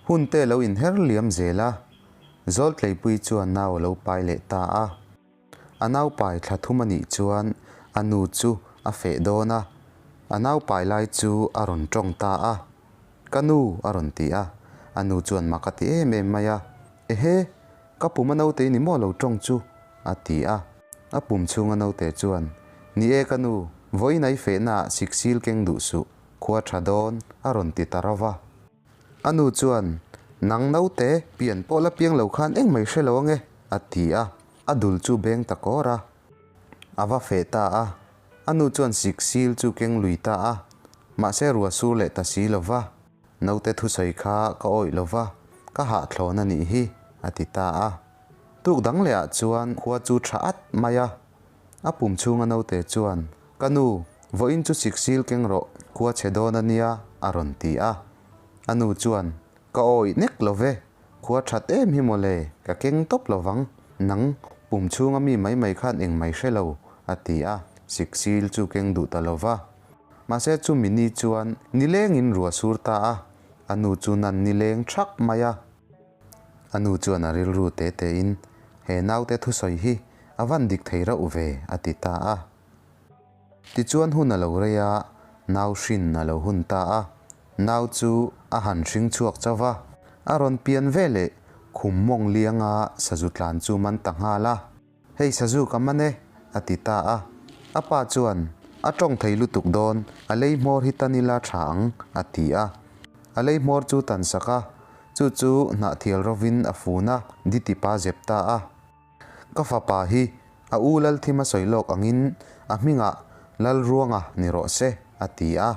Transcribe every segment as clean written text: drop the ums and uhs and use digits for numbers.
Hun te lo inher liam zel a, Zawltleipuii chuan nau a lo pai leh ta a. A naupai thla thum a nih chuan a nu chu a feh dawn a, a naupai lai chu a rawn tawng ta a. Ka nu a rawn ti a, a nu chuan mak a ti em em mai a, Ehe! Ka pum a naute i ni maw lo tawng chu? a ti a. A pum chhunga naute chuan, Ni e ka nu, vawiin ai fehnaah siksil keng duh suh, khua tha dawn, a rawn ti ta rova. A nu chuan, Nang naute, pian pawh la piang lo khan engmah i hre lo ange, a ti a, a dul chu beng ta kawr a. A va feh ta a, a nu chuan siksil chu keng lui ta a, mahse rua sur leh ta si lo va, naute thusawi kha ka awih lo va, ka hahthlawn a nih hi, a ti ta a. Tuk dang lehah chuan khua chu tha at mai a, a pum chhunga naute chuan, Ka nu, vawiin chu siksil keng rawh, khua chhe dawn a nia, a rawn ti a. A nu chuan, Ka awih nek lo ve, khua that em hi mawle, ka keng tawp lo vang, nang pum chhunga mi mai mai khan eng mai hre lo, a ti a, siksil chu keng duh ta lo va. Mahse chu mini chuan nilengin rua sur ta a, a nu chu nan nileng thak mai a. A nu chuan a rilru te tein, He naute thusawi hi a van dik thei rauh ve, a ti ta a. Tichuan hun a lo rei a, nau hrin a lo hun ta a. Nau chu a han hring chhuak chauh va, a rawn pian veleh khum mawng lianga sazu tlan chu man ta nghal a. Hei sazu ka man e, a ti ta a. A pa chuan, A tawng thei lutuk dawn, a lei hmawr hi tan ila tha ang, a ti a. A lei hmawr chu tan sak a, chu chu hnahthial rovin a fun a, ditipa zep ta a. Ka fapa hi a u Lalthima sawi lawk angin a hmingah Lalruanga ni rawh se, a ti a.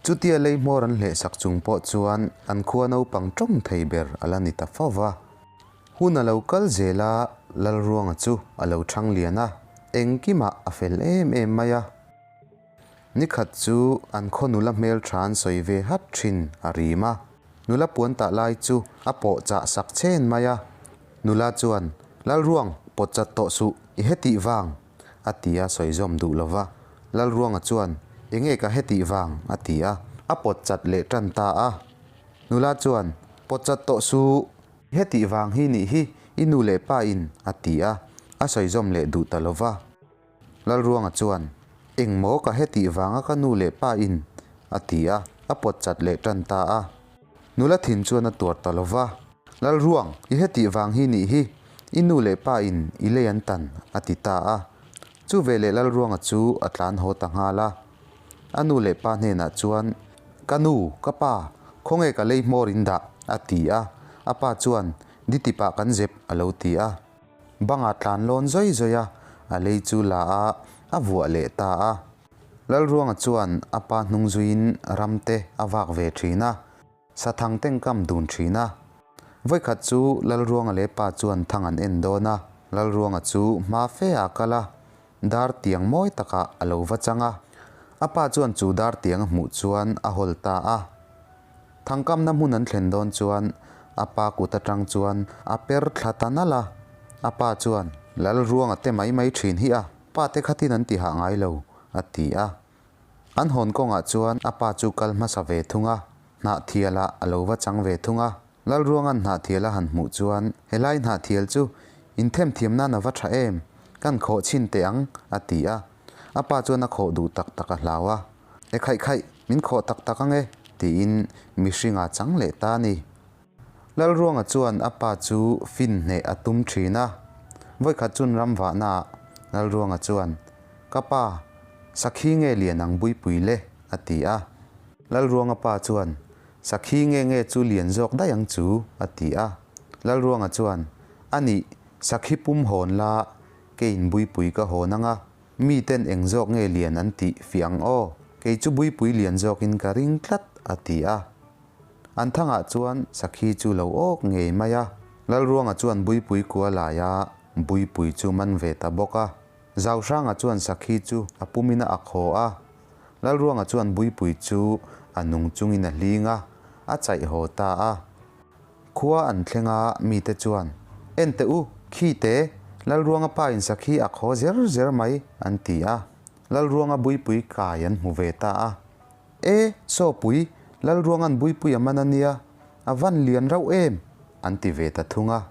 Chutia lei hmawr an hleh sak chung pawh chuan an khua naupang tawng thei ber a la ni ta fo va. Hun a lo kal zel a, Lalruanga chu a lo thang lian a, engkimah a fel em em mai a. Nikhat chu an khaw nula hmel tha an sawi ve hat thin a rim a, nula puan tah lai chu a pawh chah sak chen mai a. Nula chuan, Lalruang, pawt chat tawh suh, i hetih vang? a ti a sawi zawm duh lo va. Lalruanga chuan, Enge ka hetih vang? a ti a, a pawt chat leh tan ta a. Nula chuan, Pawt chat tawh suh. Hetih vang hi nih hi i nu leh pa in a ti a, a sawi zawm leh duh ta lo va. Lalruanga chuan, Eng maw ka hetih vanga ka nu leh pa in? a ti a, a pawt chat leh tan ta a. Nula thin chuan a tuar ta lo va. Lalruang, i hetih vang hi nih hi i nu leh pa in i lei an tan, a ti ta a. Chu veleh Lalruanga chu a tlan haw ta nghal a. A nu leh pa hnenah chuan, Ka nu, ka pa, khawnge ka lei hmawr in dah? a ti a. A pa chuan, Di tipah kan zep, a lo ti a. Bangah tlan lawn zawi zawi a, a lei chu la a, a vuah leh ta a. Lalruanga chuan a pa hnung zuiin ramte a vak ve thin a. Sathang tengkam dun thin a. Vawikhat chu Lalruanga leh pa chuan thang an en dawn a, Lalruanga chu hma fe ah kal a, dar tiang mawi takah a lo va chang a. A pa chuan chu dar tiang a hmuh chuan a hawl ta a. Thangkamna hmun an thlen dawn chuan a pa kut atang chuan a per thla ta nalh a. A pa chuan, Lalruanga te mai mai thin hi a, pa te khatin an ti hah ngai lo, a ti a. An hawn kawngah chuan a pa chu kal hmasa ve thung a, Hnahthialah a lo va chang ve thung a. Lalruanga'n Hnahthial a han hmuh chuan, Helai Hnahthial chu inthemthiam nan a va tha em? Kan khawh chhin teh ang, a ti a. A pa chuan a khawh duh tak tak a hlau a. E khaih khaih, min khawh tak tak ang e, tiin mihringa chang leh ta a ni. Lalruanga chuan a pa chu fin hneh a tum thin a. Vawikhat chun ram vahnaah Lalruanga chuan, Ka pa, sakhi nge lian ang buipui le? a ti a. Lalruanga pa chuan, Sakhi nge nge chu lian zawk daih ang chu? a ti a. Lalruanga chuan, A nih, sakhi pum hawn la, keiin buipui ka hawn ang a, miten eng zawk nge lian an tih fiah ang aw, kei chu buipui lian zawkin ka ring tlat, a ti a. An thangah chuan sakhi chu lo awk ngei mai a. Lalruanga chuan Buipui kua laia Buipui chu man ve ta bawk a. Zauhranga chuan sakhi chu a pumin a ak haw a. Lalruanga chuan Buipui chu a nung chungin a hling a, a chaih haw ta a. Khua an thleng a, mite chuan, En teh u, khi te, Lalruanga pa in sakhi ak haw zer zer mai, an ti a. Lalruanga Buipui kai an hmu ve ta a. E, Sawpui, Lalruanga'n Buipuia man a nia, A van lian rauh em! an ti ve ta thung a.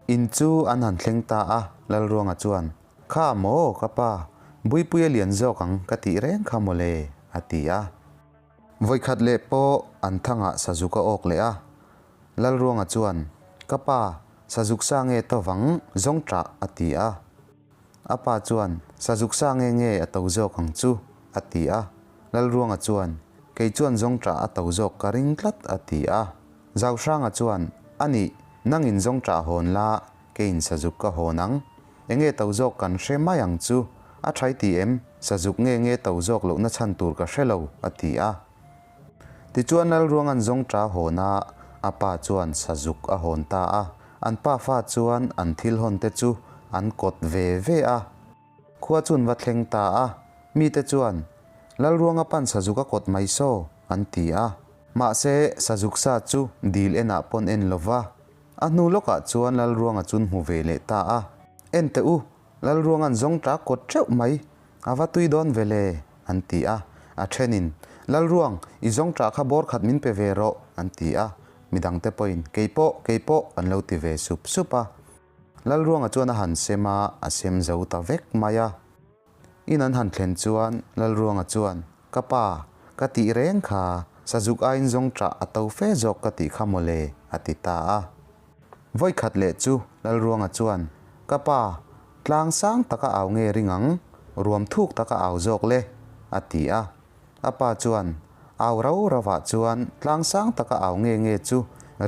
In chu an han thleng ta a, Lalruanga chuan, Kha maw ka pa, Buipui a lian zawk ang ka tih reng kha mawle, a ti a. Vawikhat leh pawh an thangah sazuk a awk leh a, Lalruanga chuan, Ka pa, sazuk sa nge to vang zawngṭah, a ti a. A pa chuan, Sazuk sa nge nge a to zawk ang chu? a ti a. Lalruanga chuan, Kei chuan zawngṭah a to zawk ka ring tlat, a ti a. Zauhranga chuan, A nih, nangin zawngṭah hawn la, keiin sazuk ka hawn ang. Enge to zawk kan hre mai ang chu? A ṭhai ti em? Sazuk nge nge to zawk lohna chhan tur ka hre lo, a ti a. Tichuan Lalruanga'n zawngṭa hawn a, a pa chuan sazuk a hawn ta a. An pafa chuan an thil hawn te chu an kawt ve ve a. Khua chu an va thleng ta a, mite chuan, Lalruanga pan sazuk a kawt mai saw, an ti a. Mahse, sazuk sa chu dil enah pawn en lo va. A hnu lawkah chuan Lalruanga chun hmu ve leh ta a. En teh u, Lalruanga'n zawngṭa kawt ṭeuh mai, a va tui dawn ve le, an ti a. A ṭhenin, Lalruang, i zawngṭah kha bawr khat min pe ve rawh, an ti a. Midangte pawhin, Kei pawh, kei pawh, an lo ti ve sup sup a. Lalruanga chuan a han sem a, a sem zo ta vek mai a. In an han thlen chuan Lalruanga chuan, Ka pa, ka tih reng kha, sazuk aiin zawngṭah a to fe zawk ka tih kha mawle, a ti ta a. Vawikhat leh chu Lalruanga chuan, Ka pa, tlang sang taka au nge ring ang, ruam thuk taka au zawk le, a ti a. A pa chuan, Au rau rauvah chuan tlang sang taka au nge nge chu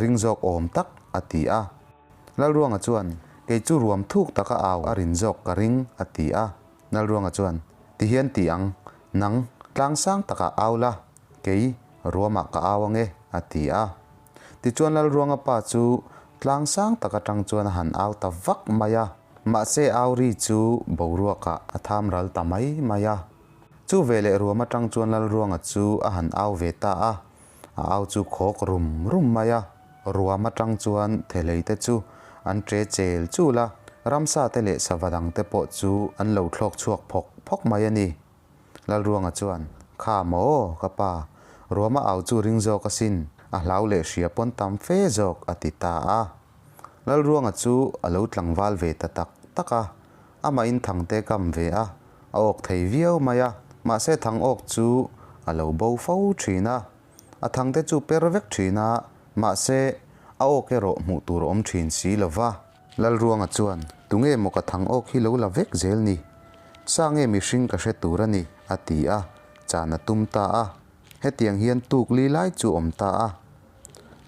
ring zawk awm tak, a ti a. Lalruanga chuan, Kei chu ruam thuk taka au a rin zawk ka ring, a ti a. Lalruanga chuan, Ti hian ti ang, nang, tlang sang takah au la, kei, ruamah ka au ang e, a ti a. Tichuan Lalruanga pa chu tlang sang tak atang chuan a han au ta vak mai a, mahse au ri chu boruakah a tham ral ta mai mai a. Chu veleh ruam atang chuan Lalruanga chu a han au ve ta a, a au chu khawk rum rum mai a. Ruam atang chuan thelei te chu an ṭe chel chul a, ramsa te leh sava dang te pawh chu an lo thlawk chhuak phawk phawk mai a ni. Lalruanga chuan, Kha maw, ka pa, ruama au chu ring zawk asin, a hlau leh hria pawn tam fe zawk, a ti ta a. Lalruanga chu a lo tlangval ve ta tak tak a, amahin thangte kam ve a, a awk thei viau mai a, mahse thang awk chu a lo bo fo thin a. A thangte chu per vek thin a, mahse a awk erawh hmuh tur a awm thin si lo va. Lalruanga chuan, Tunge maw ka thang awk hi lo la vek zel ni? Sa nge mihring ka hre tur a ni, a ti a, chan a tum ta a. Hetiang hian tuk li lai chu awm ta a.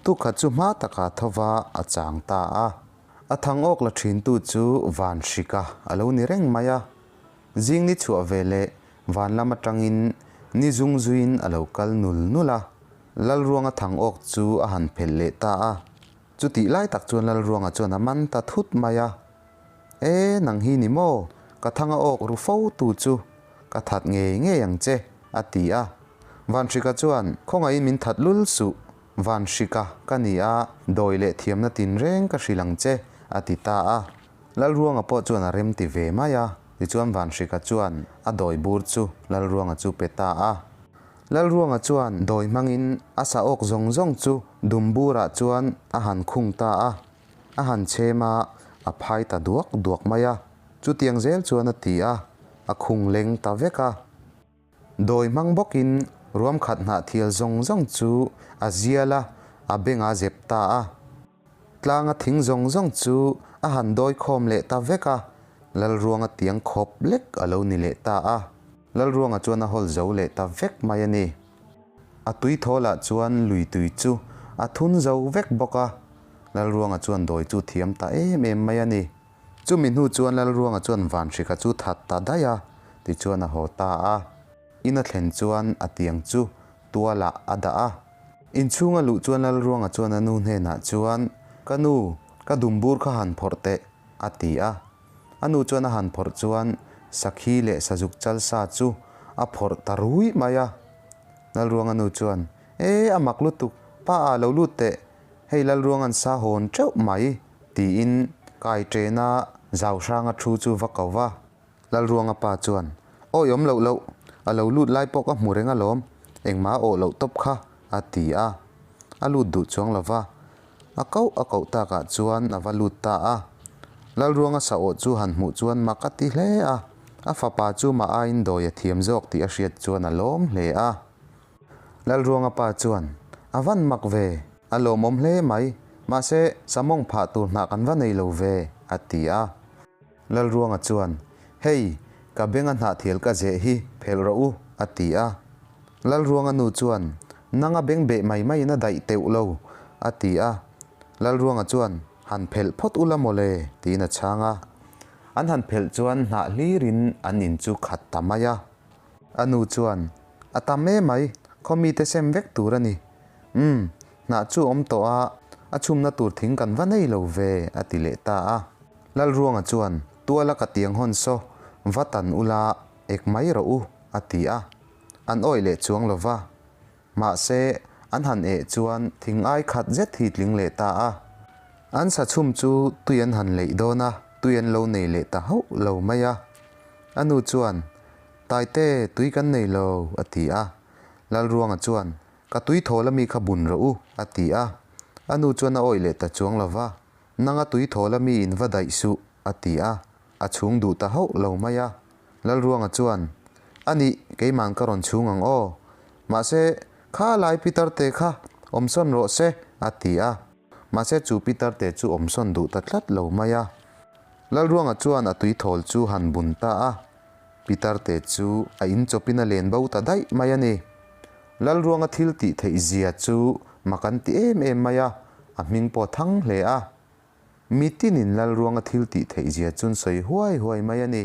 Tuk khat chu hma taka tho va a chang ta a. A thang awk la thintu chu van hrika a lo ni reng mai a. Zing ni chhuah ve leh van lam atangin ni zung zuiin a lo kal nul nul a. Lalruanga thang awk chu a han phelh leh ta a. Chutih lai tak chuan Lalruanga chuan a man ta thut mai a, E, nang hi ni maw? Ka thang a awk ru fo tu chu ka that ngei ngei ang che, a ti a. Vanhrika chuan, Khawngaihin min that lul suh, Vanhrika ka ni a, dawi leh thiamna tinreng ka hrilh ang che, a ti ta a. Lalruanga pawh chuan a rem ti ve mai a, tichuan Vanhrika chuan a dawi bur chu Lalruanga chu pe ta a. Lalruanga chuan dawi hmangin a sa awk zawng zawng chu Dumburah chuan a han khung ta a, a han chhem a, a phai ta duak duak mai a. Chutiang zel chuan a ti a, a khung leng ta vek a. Dawi hmang bawkin ruam khat hnah thial zawng zawng chu a zial a, a beng a zep ta a. Tlanga thing zawng zawng chu a han dawi khawm leh ta vek a, Lalruanga tiang khawp lek a lo ni leh ta a. Lalruanga chuan a hawl zo leh ta vek mai a ni. A tui thawlah chuan lui tui chu a thun zo vek bawk a, Lalruanga chuan dawi chu thiam ta em em mai a ni. Chumi hnu chuan Lalruanga chuan Vanhrika chu that ta daih a, tichuan a haw ta a. In a thlen chuan a tiang chu tualah a dah a. Inchhung a luh chuan Lalruanga chuan a nu hnenah chuan, Ka nu, ka dumbur kha han phawrh teh, a ti a. A nu chuan a han phawrh chuan sakhi leh sazuk chal sa chu a phawrh ta rui mai a. Lalruanga nu chuan, E, a mak lutuk, pa ah lo lut teh, hei Lalruanga'n sa hawn teuh mai, tiin kai ṭena zau hranga thu chu va ko va. Lalruanga pa chuan, Awi awm loh loh, a lo lut lai pawh ka hmu reng alawm, engmah a awh loh tawp kha, a ti a. A lut duh chuang lo va. A koh a koh takah chuan a va lut ta a. Lalruanga sa awh chu han hmuh chuan mak a ti hle a, a fapa chu mah aiin dawi a thiam zawk tih a hriat chuan a lawm hle a. Lalruanga pa chuan, A van mak ve, a lawmawm hle mai, mahse samawng phah tur hnah kan va nei lo ve, a ti a. Lalruanga chuan, Hei, ka benga hnahthial ka zeh hi phelh rawh u, a ti a. Lalruanga nu chuan, Nanga beng beh mai maiin a daih teuh lo, a ti a. Lalruanga chuan, Han phelh phawt ula maw le, tiin a chhang a. An han phelh chuan hnah hlirin an in chu khat ta mai a. A nu chuan, A tam e mai, khaw mite sem vek tur a ni. Umm, hnah chu awm tawh a, a chhumna tur thing kan va nei lo ve, a ti leh ta a. Lalruanga chuan, Tuala ka tiang hawn saw, va tan ula, ek mai rawh u, a ti a. An awih leh chuang lo va. Mahse, an han eh chuan thing ai khat zet hi tling leh ta a. An sa chhum chu tui an han leih dawn a, tui an lo nei leh ta hauh lo mai a. A nu chuan, Taite, tui kan nei lo, a ti a. Lalruanga chuan, Ka tui thawl ami kha bun rawh u, a ti a. A nu chuan a awih leh ta chuang lo va, Nanga tui thawl ami in va daih suh, a ti a. A chhung duh ta hauh lo mai a. Lalruanga chuan, A nih, keiman ka rawn chhung ang aw. Mahse, kha lai Pitarte kha awmsawn rawh se, a ti a. Mahse, chu Pitarte chu awmsawn duh ta tlat lo mai a. Lalruanga chuan a tui thawl chu han bun ta a. Pitarte chu a inchawpin a len bo ta daih mai a ni. Lalruanga thil tih theih zia chu mak an ti em em mai a, a hming pawh a thang hle a. Mi tinin Lalruanga thil tih theih zia chu an sawi huai huai mai a ni.